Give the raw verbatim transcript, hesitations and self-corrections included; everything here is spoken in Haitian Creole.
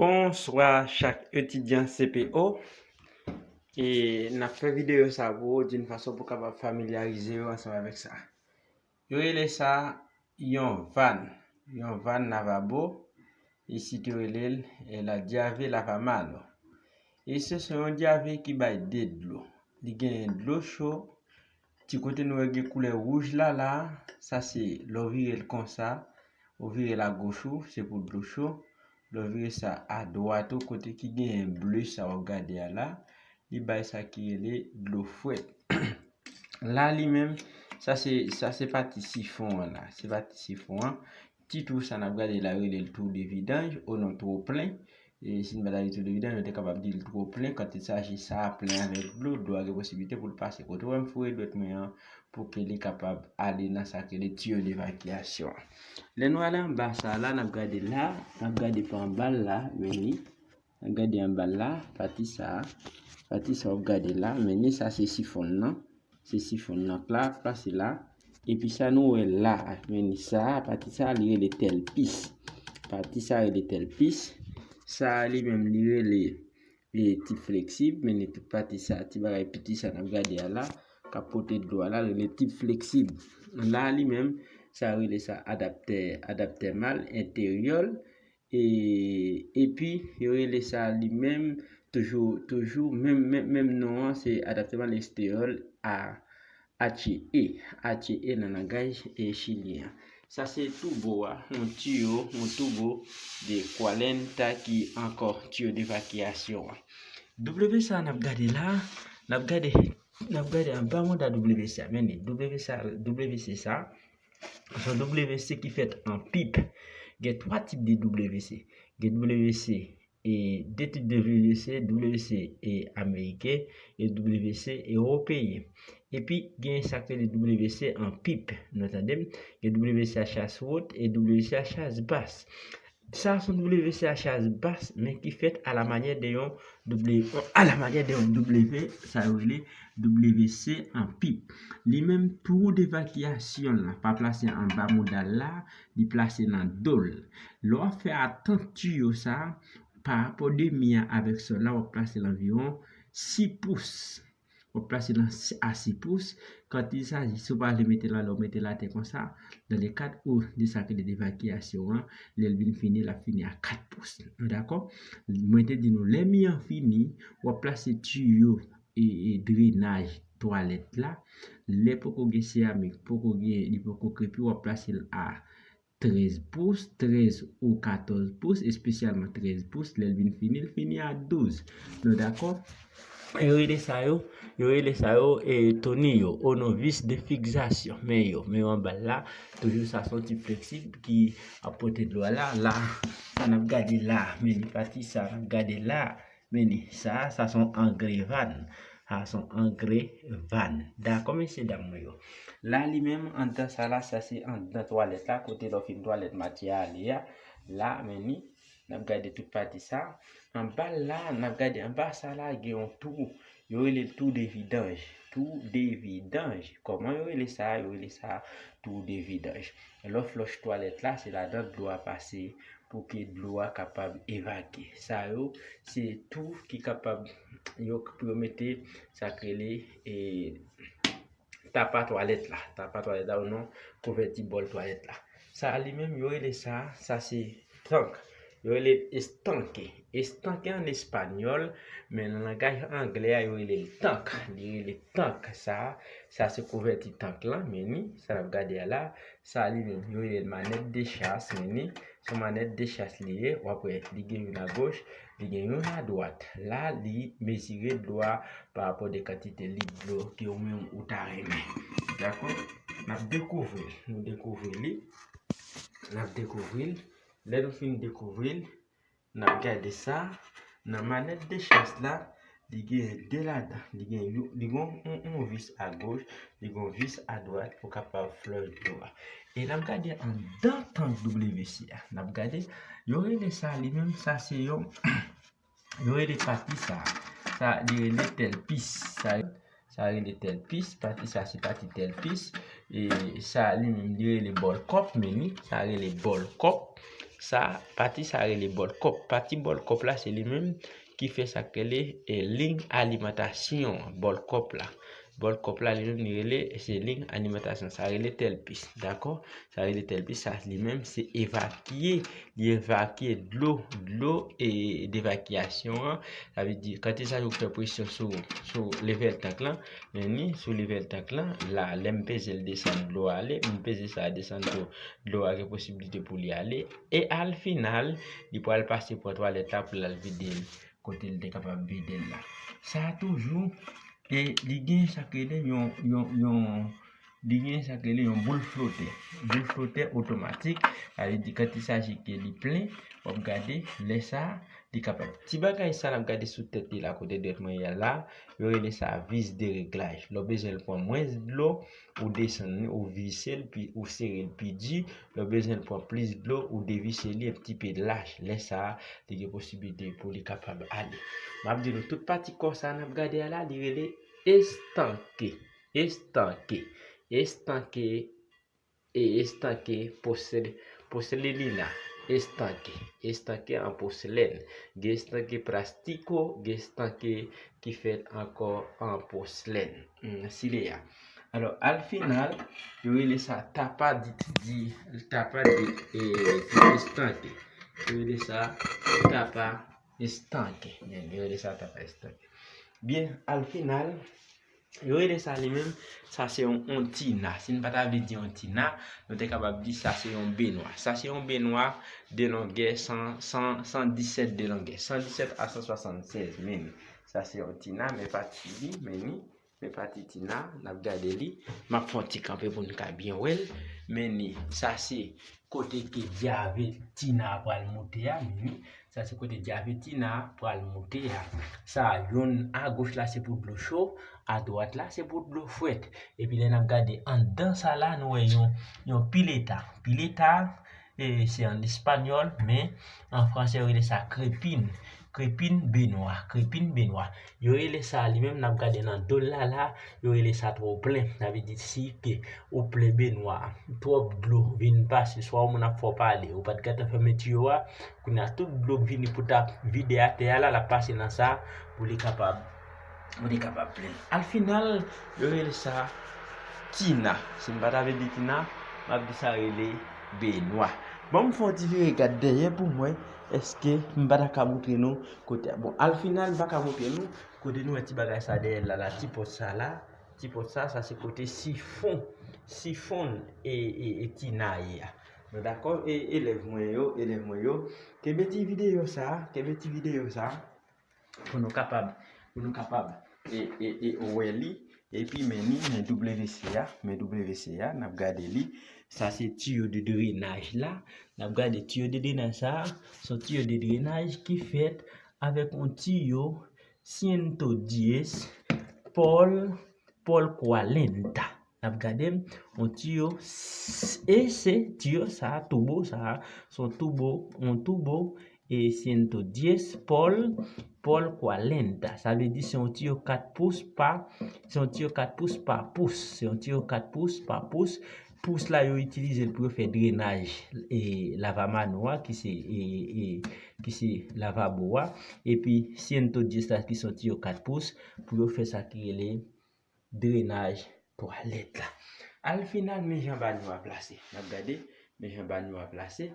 Bonswa chak etidyan C P O. E n ap fè videyo sa pou ou d'une façon pou kapab familyarize yo ansanm avèk sa. Yo rele sa yon van, yon van lavabo. Isit yo rele l, eh, la llave lavamano. E se se yon llave ki bay de dlo. Li genyen dlo cho. Ti kote nou wè gen koulè wouj la la, sa se lè w vire l konsa, ou vire l agoch ou, se pou dlo cho. Lè w vire sa adwat ou, kote ki genyen ble sa w ap gade a la, li bay sa ki rele dlo frèt. La li menm, sa se, sa se pati sifon an la, se pati sifon an. Ti twou sa n ap gade la, yo rele l twou de vidanj, o non twoplen. E si n pa ta di twou de vidanj, nou te kapab di l twoplen. Quand il s'agit sa a plen avèk dlo, dlo a gen posibilite pou l pase. Kote w wè m foure dwèt mwen an, pou ke li kapab ale nan sa ke le tiyo de vakiyasyon an. Lè nou ale anba sa la, n ap gade la, n ap gade pa anba l la, men li, n ap gade anba l la, pati sa a, pati sa w ap gade la, men li sa se sifon l nan, se sifon l nan k la, plase la. Epi sa nou wè la, men li sa, pati sa li rele tèlpis. Pati sa rele tèlpis. Sa li menm li rele e tip fleksib, men li tout pati sa, ti bagay piti sa n ap gade a la, k ap pote dlo a la, rele tip fleksib. La li menm, sa rele sa adaptè, adaptè mal enteryè. E, epi, yo rele sa li menm, toujou, toujou, menm, menm, menm non an, se adaptè mal eksteryè a, H E, H E nan langaj, e, chilyen an. Sa se twou a, yon tiyo, yon twou de kwalenta ki ankò tiyo de vakiyasyon an. W sa n ap gade la, n ap gade, n ap gade anba mouda W C a. Men li, W C a, W C sa, se yon W C ki fèt an pip. Gen twa tip de W C. Gen W C e de tip de W C, W C e ameriken e W C ewopeyen. Epi gen sa k rele W C an pip, nou tande m? Gen W C a chas wot e W C a chas bas. Sa se yon W C a chas bas, men ki fèt a la manyè de yon W, a la manyè de yon W, sa yo rele W C an pip. Li menm twou de vakiyasyon l la pa plase anba mouda l la, li plase nan do l. Lè w ap fè atant tiyo sa, pa rapò de mi a avèk sòl la, w ap plase l anviwon sis pous. W ap plase l a sis pous. Kanti sa, si w pa vle mete l anlè, w mete l atè konsa. Dans le cadre ou de sa ke de devakiyasyon an, lè l vin fini, l ap fini a kat pous. Nou dakò? Mwen te di nou, lè mi an fini, w ap plase tiyo e, e drenaj twalèt la. Lè poko gen seramik, poko gen, li poko krepi, w ap plase l a trèz pous, trèz ou katòz pous, espesyalman trèz pous, lè l vin fini, l fini a douz. Nou dakò? Yo rele sa yo, yo rele sa yo e toniyo, o non vis de fikzasyon. Men yo, men yo anba l la, toujou sa se yon tip fleksib ki ap pote dlo a la, la, sa n ap gade la, men li pati sa n ap gade la, men li, sa, sa se yon angle van. Sa se yon angle van. Dakò, mesye dam mwen yo. La, li menm, anndan sa la, sa se anndan twalèt la, kote lè w fin twalèt matyè a ale a. La, men li, n ap gade tout pati sa. Anba l la, n ap gade anba sa la, gen yon twou. Yo rele l twou de vidanj. Twou de vidanj. Kòman yo rele sa? Yo rele sa twou de vidanj. Lè w flòch twalèt la, se ladan dlo a pase pou ke dlo a kapab evakye. Sa yo, se twou ki kapab, yo, pou yo mete sa k rele, e, tapa twalèt la. Tapa twalèt la, o non kouvèti bòl twalèt la. Sa li menm, yo rele sa, sa se tank. Yo rele l estanke. Estanke an espanyòl, men nan langaj anglè a, yo rele l tank. Li rele tank sa, sa se kouvèti tank lan, men ni, sa n ap gade a la, sa li menm, yo rele l manèt de chas, men ni, se yon manèt de chas li ye, w ap wè, li gen youn agoch, li gen youn adwat. La, li mezire dlo a pa rapò de kantite lit dlo ke ou menm ou ta renmen. Dakò? N ap dekouvri l. Nou dekouvri li. N ap dekouvri l. Lè nou fin dekouvri l, n ap gade sa. Nan manèt de chas la, li gen de ladan. Li gen yon, li gen yon, yon vis agoch, li gen yon vis adwat pou kapab flòch dlo a. E n ap gade anndan tank W C a. N ap gade, yo rele sa li menm, sa se yon, yo rele pati sa. Sa, li rele tèlpis. Sa, sa rele tèlpis, pati sa se pati tèlpis. E sa li menm, li rele bòlkòp, men li, sa rele bòlkòp. Sa, pati sa rele bòl kòp. Pati bòl kòp la, se li menm ki fè sa k rele, e, liy alimantasyon an, bòl kòp la. Bòl kòp la, li menm, li rele, se liy alimantasyon. Sa rele tèlpis, dakò? Sa rele tèlpis, sa li menm, se evakye, li evakye dlo, dlo, e, devakiyasyon an. Sa vle di, kantite sa yo fè presyon sou, sou level tank lan, men ni sou level tank lan, la, lè m peze l desann dlo a ale, m peze sa desann dlo, dlo a gen posiblite pou li ale, e al final, li pral pase pran twalèt la pou l al vide l kote l te kapab vide l la. Sa a toujou, e li gen sa k rele yon, yon, yon, li gen sa k rele yon boul flotè. Boul flotè otomatik, sa vle di, kan il s'agit ke li plen, w ap gade, lè sa a, li kapab. Ti bagay sa n ap gade sou tèt li la, kote dwèt mwen ye a la, yo rele sa vis de reglaj. Lè w bezwen l pran mwens dlo, ou desann li, ou vise l, pi, ou sere l pi di. Lè w bezwen l pran plis dlo, ou devise li yon ti pe lach. Lè sa a, li gen posiblite pou li kapab ale. M ap di nou, tout pati kò sa a n ap gade a la, li rele estanke. Estanke. Estanke. E estanke posle-, poselina. Estanke. Estanke an poselèn. Gen estanke plastiko, gen estanke ki fèt ankò an poselèn. Hmm, sile a. Alò, al final, yo rele sa tapa di, di, tapa di, e, estanke. Yo rele sa tapa estanke. Byen, yo rele sa tapa estanke. Byen, al final, yo rele sa li menm, sa se yon, yon tina. Si n pa ta vle di yon tina, nou te kapab di sa se yon benwa. Sa se yon benwa de longè san, san, san disèt de longè. San disèt a san swasannsèz menm. Sa se yon tina, men pati li, men ni, men pati tina, n ap gade li. M ap fè yon ti kanpe pou n ka byen wè l. Men ni, sa se kote ke dyave tina a pral moute a, men ni, sa se kote dyave tina a pral moute a. Sa, yonn agoch la se pou dlo cho, adwat la se pou dlo frèt. Epi lè n ap gade anndan sa la, nou wè yon, yon pileta. Pileta, e, se an espanyòl, men an fransè yo rele sa krepin. Krepin benwa, krepin benwa. Yo rele sa li menm, n ap gade nan do l la, la, yo rele sa twò plen. Sa vle di si ke ou plen benwa a, twòp dlo vin pase, swa yon moun ap fè w pale, ou pa t gentan fèmen tiyo a, kounye a tout dlo k vini pou t ap vide atè a la, l ap pase nan sa pou li kapab, pou li kapab plen. Al final, yo rele sa tina. Si m pa ta vle di tina, m ap di sa rele benwa. Bon, m fè yon ti vire gad dèyè pou m wè èske m pa ta ka montre nou kote a. Bon, al final, m pa ka montre nou kote nou wè ti bagay sa dèyè l la, la, ti pòt sa la, ti pòt sa, sa se kote sifon, sifon e, e, e tina ye a. Nou dakò? E elèv mwen yo, elèv mwen yo, kenbe ti videyo sa, kenbe ti videyo sa, pou nou kapab, pou nou kapab, e, e, e wè li. Epi men ni, men W C a, men W C a, n ap gade li. Sa se tiyo de drenaj la. N ap gade tiyo de drenaj sa, se yon tiyo de drenaj ki fèt avèk yon tiyo siento diez por, por cuarenta. N ap gade, yon tiyo, s-, e se tiyo sa, tubo sa, se yon tubo, yon tubo, e siento diez por, por cuarenta. Sa vle di se yon tiyo kat pous pa, se yon tiyo kat pous pa pous. Se yon tiyo kat pous pa pous. Pous la, yo itilize l pou yo fè drenaj, e, lavamano a, ki se, e, e, ki se lavabo a. Epi, siento diez la, ki se yon tiyo kat pous, pou yo fè sa ki rele drenaj twalèt la. Al final, men jan banyo a plase. N ap gade, men jan banyo a plase.